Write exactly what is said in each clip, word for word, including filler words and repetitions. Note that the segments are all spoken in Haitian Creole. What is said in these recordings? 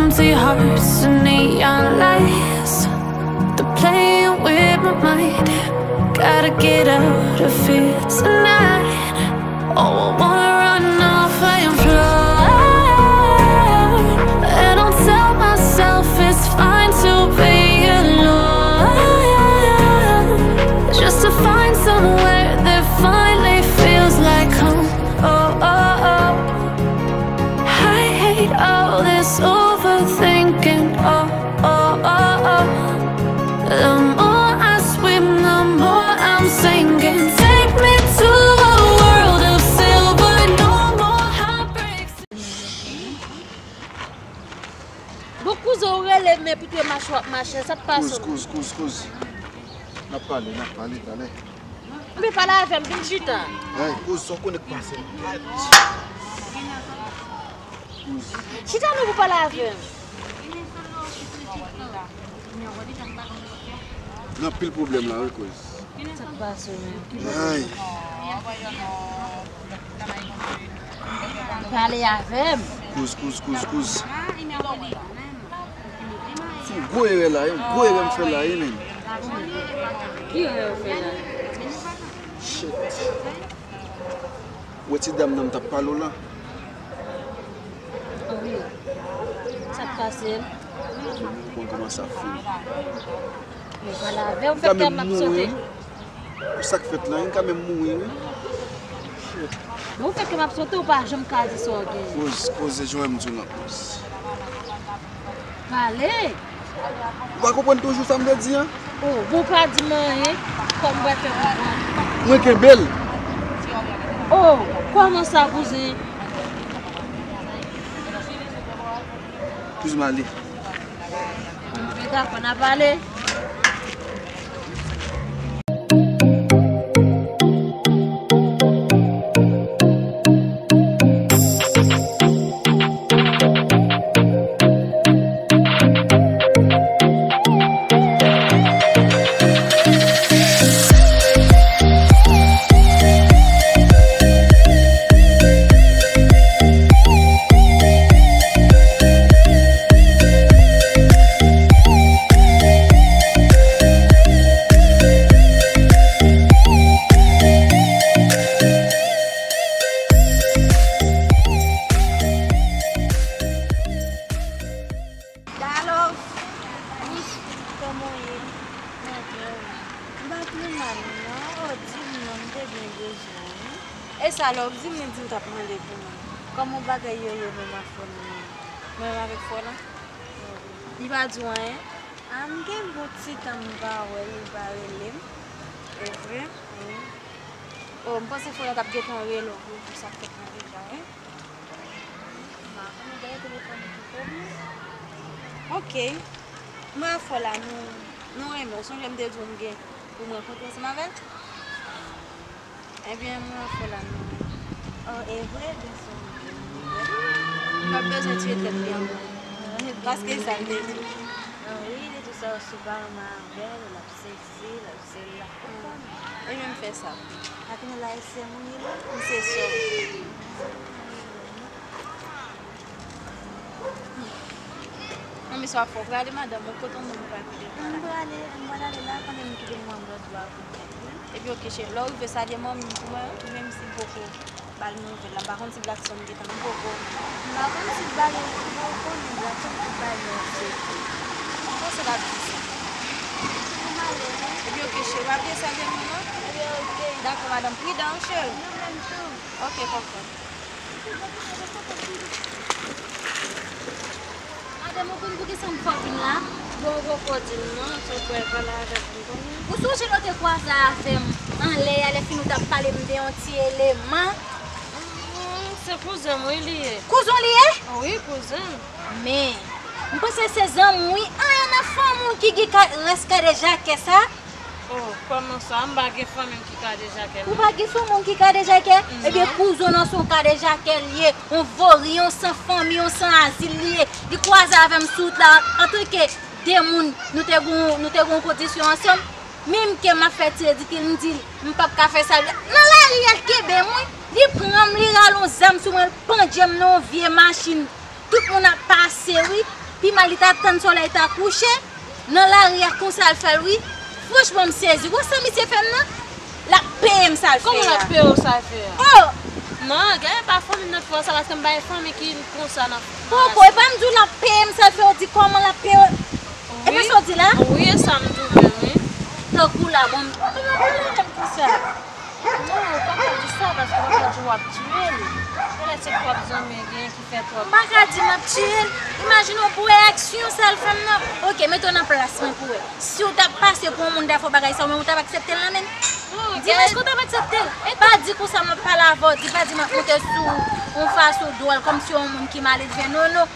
Empty hearts and neon lights. They're playing with my mind. Gotta get out of here tonight. Oh, I wanna run off and fly. And I'll tell myself it's fine to be alone. Just to find somewhere that finally feels like home. Oh, oh, oh. I hate all this overthinking. Oh, oh, oh, oh. The more I swim, the more I'm sinking. Take me to a world of silver, no more heartbreaks. Bon, kouzen, ou rele m, men pito e mache w ap mache, sa k pase? Kouz, kouz, kouz, kouz. N ap pale, n ap pale talè. Anben pale avè m, vin chita. Ay, kouz, sa w konnen k pase. Kouz. Chita non pou pale avè m. Gen anpil pwoblèm la, wi, kouz. Sa k pase menm? Ay. Pale avè m. Kouz, kouz, kouz, kouz. Se yon gwo erè la, yon gwo erè m fè la, wi, menn. Ki erè w fè la? Shit. Ou wè ti dam nan m t ap pale w la? Ah wi. Sa k pase l? Ou konn kòman sa fini. Men pale avè w, fè kè m ap sote. Pou sa k fèt la, m ka menm mouri, wi. Shit. Men ou fè kè m ap sote, ou pa janm ka di sa w gen. Kouz, koze, jan m di w nan kouz. Pale! Ou pa konprann toujou sa m te di an? Oh, bon, ou pa di m anyen, kòman m pral fè konprann? Mwen kenbe l. Oh, kòman sa, kouzen? Kouzen, m ale. Dakò, n a pale. Dalòs, kòman w ye? Mwen byen, wi. M pa pli mal non, o, di m non, m te byen bezwen w, wi. E sa lè w di m li di m t ap mande pou mwen. Kòman bagay yo ye menm a frè m nan? Mwen menm avèk frè w lan? Li pa di w anyen? A, m gen bon ti tan m pa wè l, li pa rele m. E vre? Wi. O, m panse frè w lan t ap gentan rele w pou w di sa k fèt lan deja, wi. M pa konn, ou genyen telefòn li ki pwoblèm. Oke. Mwen a fò la, nou, nou renmen w. Sonje m te di w m gen pou m rankontre ansanm avè l? Ebyen, mwen a fò la, nou renmen w. O, e vre, byen si w renmen m. M p ap bezwen tiye tèt li ankò. Paske sa l te di. Wi, li di sa w sou pa renmen avè l, l ap sezi, l ap Se li la konprann. E menm fè sa. Ak nou la, e sè mwen ye la. M se sè w. Manmi, sa w ap fè? W prale madanm ou kote w menm ou pral kite m la? M prale, m pral ale la, kanmenm m kite m wè m lòt bò a pou m fè. Epi oke cheri, lè w rive salye manmi m pou mwen, menm si m poko ba l nouvèl la. M pa konn si Blackson gentan, m poko. M pa konn si l ba gen, m poko, men Blackson te ba gen yon sekrè. M panse l ap di sa. M ale, wi. Epi oke, cheri, w ap gen sèl de moun, non? Epi oke. Dakò, madanm, pridan, wi, cheri. Nou menm tou. Oke, konprann. Madanm, ou konn poukisa m fè w vin la? Bon, ou poko di m non, se w kwè pale avèk m kounye a. Ou sonje lè w te kwaze avè m anlè a, lè fini w t ap pale m de yon ti eleman? Hmm, se kouzen m wi li ye. Kouzen w li ye? Wi, kouzen m. Men, m panse se zanmi w wi. Anyen nan fanmi w ki gen ka, rès kadejakè sa? Oh, kòman sa? M pa gen fanmi m ki kadejakè, non. Ou pa gen fanmi w ki kadejakè? Non. Ebyen, kouzen w nan se yon kadejakè li ye, yon vori, yon san fanmi, yon san azil li ye. Li kwaze avè m sou wout la, antanke de moun, nou te gon, nou te gon kondisyon ansanm. Menm ke m ap fè ti ridikil, m di l, m p ap ka fè sa. Nan lari a, l kenbe m, wi. Li pran m, li rale yon zam sou mwen, l pandye m nan yon vye machin. Tout moun ap pase, wi. Pi mal li ta tann solèy ta kouche nan lari a, konsa l fè l wi. Franchman, m sezi. Wè sa misye fè m nan? L ap peye m sa l fè a. Kòman l ap peye w sa l fè a? Oh! Non, gen pa fanmi m nan fè w sa, paske m pa gen fanmi ki konsa nan. Poko, e pa m di w l ap peye m sa l fè, w di kòman l ap peye w. E pa sa w di la? Wi, e sa m di w menm, wi. Tankou la, bon, kòman w pale avè m konsa? Non, ou pa ka di sa, paske w pa ka di w ap tiye l. Genlè se twòp zanmi gen ki fè twòp. M pa ka di m ap tiye l. Imajine w pou wè aksyon sa l fè m nan. Oke, mete w nan plas mwen pou wè. Si w t ap pase pou yon moun ta fè w bagay sa, ou menm ou t ap aksepte l nan men l? Di m, èske w t ap aksepte l? Pa di konsa m ap pale avè w, di pa di m ap monte sou yon fason dwòl, kòmsi yon moun ki maledven. Non, non.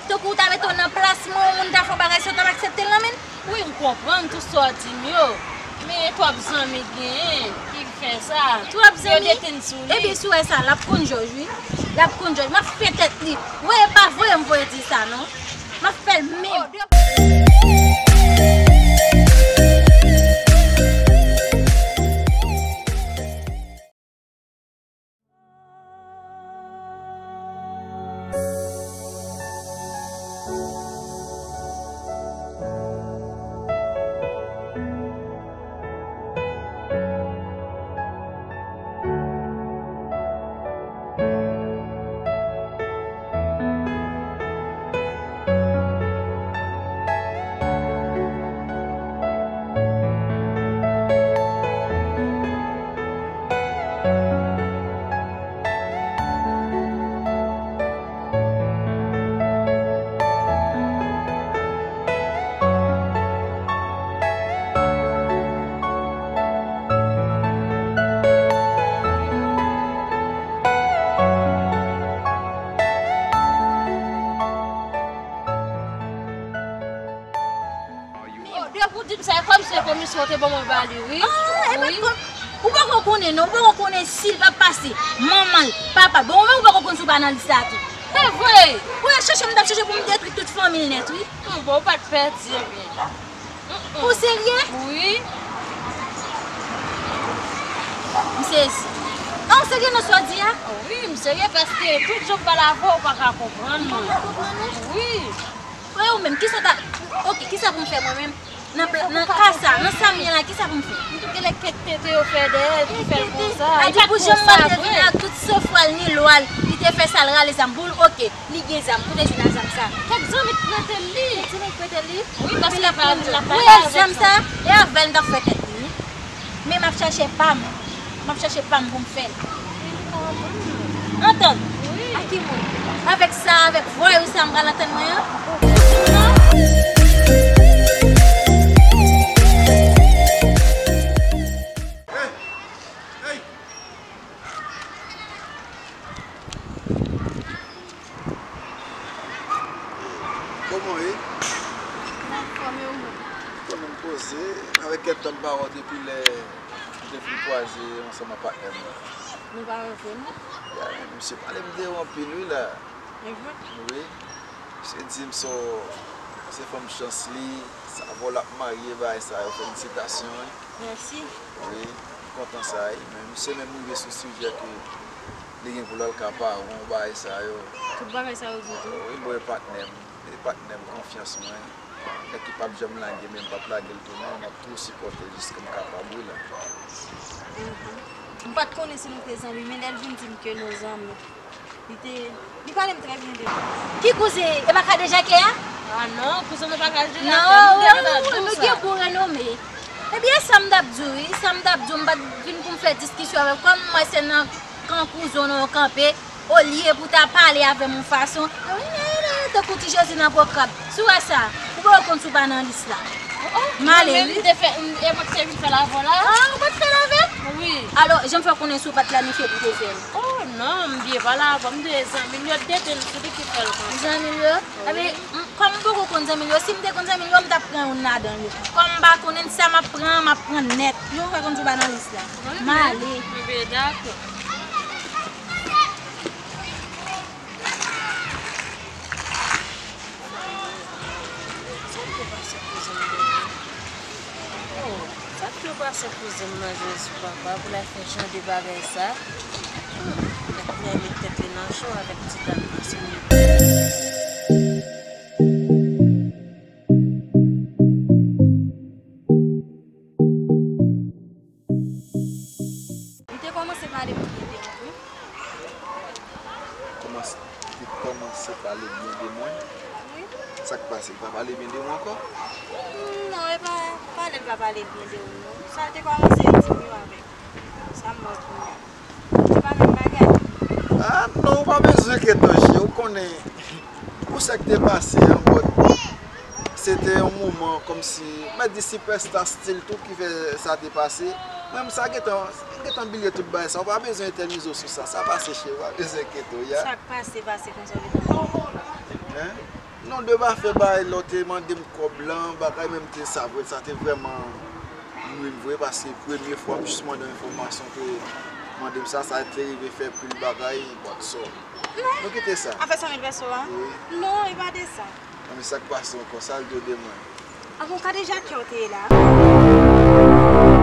Tankou w ta mete w nan plas mwen, yon moun ta fè w bagay sa, w t ap aksepte l nan men l? Wi, m konprann tout sa w di m yo. Men twòp zanmi genyen ki fè sa. Twòp zanmi? Yo detenn sou li. Ebyen, si w wè sa, l ap konn jòj, wi. L ap konn jòj. M ap fè tèt li. Voye pa voye m voye di sa, non. M ap fè l menm. Oh, depi w di m sa, e kòmsi se komisyon w te ban mwen ba li, wi. Ah, e pa kòm, ou poko konnen non, ou poko konnen si l pa pase manman l, papa l. Bon, ou menm ou poko konn si w pa nan lis la tou. Se vre. Pou al chèche m, m t ap chèche pou m detwi tout fanmi l nèt, wi. Bon, ou pa t pèdi, ebyen. Ou serye? Wi. M sezi. Ah, ou serye nan sa w di a? Wi, m serye paske tout jan m pale avè w, ou pa ka konprann mwen. Ou pa ka konprann mwen? Wi. Wè ou menm, kisa w ta, oke, kisa pou m fè mwen menm? Nan pla-, nan ka sa, nan sa m ye la, kisa pou m fè? M tou genlè kèk tenten yo fè dèyè l ki fè l konsa. A di pou jan m wè l te vin ak tout sanfwa l ni lwa l, li te fè sa l rale zam pou l, oke, li gen zam, kote jwenn a zam sa? Kèk zanmi t prete l li. Kèk zanmi t prete l li? Wi, paske l ap, l ap pale avèk zam sa, e avè l m t ap fè tèt li. Men m ap chache pa m. M ap chache pa m pou m fè l. Antann? Wi. A ki moun? Avèk sa, avèk vwa yo sa m pral antann mwen an? Non. Hey! Hey! Kòman w ye? Anfòm, e ou menm? Kòman m poze? Avèk kèk tan m pa wè w depi lè m te fin kwaze ansanm ak patnè m nan. Nou pa wè vre, non? Ya, misye pale m de ou anpil, wi, la. E vre? Wi. Misye di m se, se fanm chans li, sa vò l ap marye, bagay sa yo, felisitasyon, wi. Mèsi. Wi, m kontan sa, wi. Men misye menm rive sou sijè ke li gen pou l al ka paran, bagay sa yo. Tout bagay sa yo di tou. Wi, bon, e patnè m. E patnè m, konfyans mwen. Nèg ki p ap janm lage, men m p ap lage l tou non. M ap toujou sipòte l jiska m kapab, wi, la. Mhm. M pa t konnen si nou te zanmi, men lè l vin di m ke nou zanmi. Li te, li pale m trè byen de ou. Ki kouzen? E pa Kadejake a? Ah non, kouzen nou pa Kadejake. Non, nou te gentan di w sa. Nou gen bon renome. Ebyen, sa m t ap di w, wi. Sa m t ap di w, m pa t vin pou m fè diskisyon avè w. Kòm m wè se nan kan kouzen w nan w kanpe, olye pou w ta pale avè m yon fason, tankou ti Jezi nan po krab. Si w wè sa, ou poko konn si w pa nan lis la. M ale, wi. M te fè, m, e mwen ki te vin fè l avè w la. Ah, ou pa t fè l avè m? Wi. Alò, jan m fè w konnen si w pa t planifye pou w te fè l? Oh, non, m byen pale avè w, m te zanmi m yo, te tenten sou li ki fè l konsa. Zanmi m yo? Wi. Ebyen, m, kòm m poko konn zanmi l yo, si m te konn zanmi l yo, m t ap pran youn ladan yo. Kòm m pa konnen l, sa m ap pran an, m ap pran nèt. Jan w fè konn si w pa nan lis la. Wi, m ale. Ebyen, dakò. Sa k te pase kouzen m nan? Oh, sa k te pase kouzen m nan, Jezi papa, pou l al fè jan de bagay sa? Hmm, nèg la met tèt li nan cho avèk ti dam nan, se li. Pale byen de mwen. Wi. Sa k pase? Li pa pale byen de mwen ankò? Non, e pa pale l pa pale byen de ou non. Sa l te kòmanse di m yo avèk. Sa m wè kounye a. Se pa menm bagay. Ah non, ou pa bezwen enkyete w, cheri. Ou konnen, pou sa k te pase an, but se te yon moman kòmsi, m mèt di sipèsta stil tou ki fè sa te pase. Mwen menm sa gentan, m gentan bliye tout bagay sa. Ou pa bezwen etènize w sou sa. Sa pase, cheri, ou pa bezwen enkyete w, ya. Sa k pase, pase konsa, ou gentan bliye. Hein? Non, de pa fè bagay lè w te mande m kòb lan, bagay menm te sa vre, sa te vrèman nwi m vre, paske premye fwa m jis mande yon enfòmasyon ke mande m sa, sa te rive fè pil bagay, but so. Nou kite sa. Afè san mil pèso a? Wi. Non, e pa de sa. Non, men sa k pase ankò, sa l di w de mwen? Avan kadejak ke w te ye la.